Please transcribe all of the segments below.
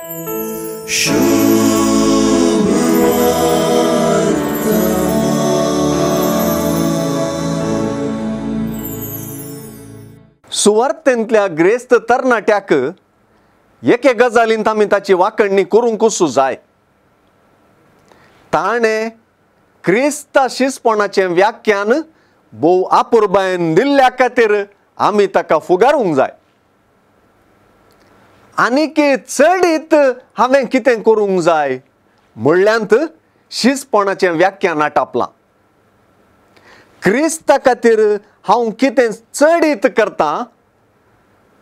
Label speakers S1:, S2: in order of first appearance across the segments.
S1: सुवार्थेंतल्या ग्रेस्त तरणाट्याक एके गजालींत आमी ताची वाकणणी करूंकूच जाय. ताणें क्रिस्ता शिसपणाचें व्याख्यान भोव आपुरबायेन दिल्ल्या खातीर आमी ताका फुगारूंक जाय. आनीक चडीत हांवें कितें करूंक जाय म्हणल्यांत शिसपणाचें व्याख्यान आटापलां. क्रिस्ता खातीर हांव कितें चडीत करता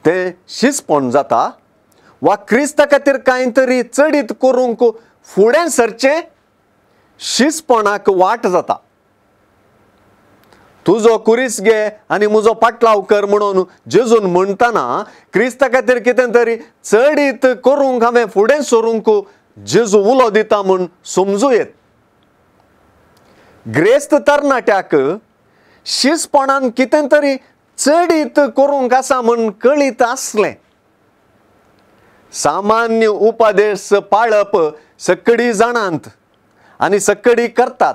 S1: तें शिसपण जाता वा क्रिस्ता खातीर कांय तरी चडीत करूंक फुडें सरचें शिसपणाक वाट जाता. तुजो कुरीस घे आनी म्हजो पाटलाव कर म्हणून जेजून म्हणटना क्रिस्ता खातीर कितें तरी चडीत करूंक हांवें फुडें सरूंक जेजू उलो दिता म्हूण समजू येत. ग्रेस्त तरणाट्याक शिसपणान कितें तरी चडीत करूंक आसा म्हूण कळीत आसलें. सामान्य उपदेश पाळप सगळीं जाणांत आनी सगळीं करतात.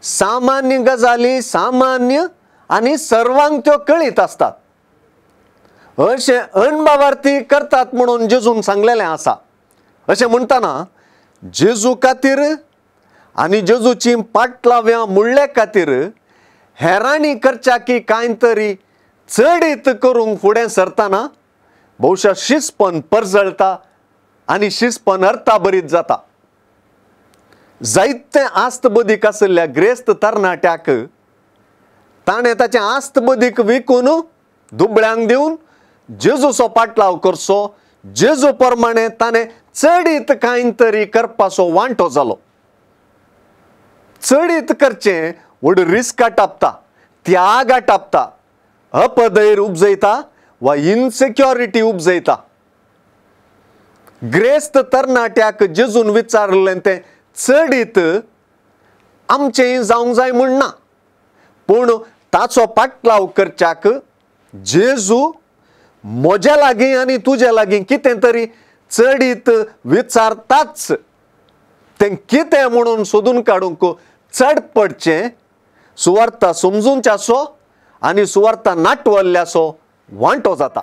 S1: सामान्य गजाली सामान्य आनी सर्वांक त्यो कळीत आसतात. अशें अणभावार्थी करतात म्हणून जेजून सांगलेलें आसा. अशें म्हणटना जेजू खातीर आनी जेजूची पाटलाव्यां मुळ्ळे खातीर हेरांनी करच्या की कांय तरी चडीत करूंक फुडें सरतना भोवशा शिसपण परजळटा आनी शिसपण अर्थाभरीत जाता. जायते आस्त बदीक आशिल्ल्या ग्रेस्त तरणाट्याक ताणें ताचें आस्त बदीक विकून दुबळ्यांक दिवन जेजूचो पाटलाव करचो, जेजू प्रमाणे ताणें चडीत कांय तरी करपाचो वांटो जालो. चडीत करचें व्हड रिस्क आटापता, त्याग आटापता, अपधैर्य उपजयता वा इनसेक्युरिटी उपजयता. ग्रेस्त तरणाट्याक जेजून विचारलें तें चडीत आमचें जावंक जाय म्हूण ना, पूण ताचो पाटलाव करच्याक जेजू म्हज्या लागीं आनी तुज्या लागीं कितें तरी चडीत विचारताच. तें कितें म्हणून सोदून काडूंक चड पडचें सुवार्ता समजूनच्याचो आनी सुवार्ता नाटवल्ल्याचो वांटो जाता.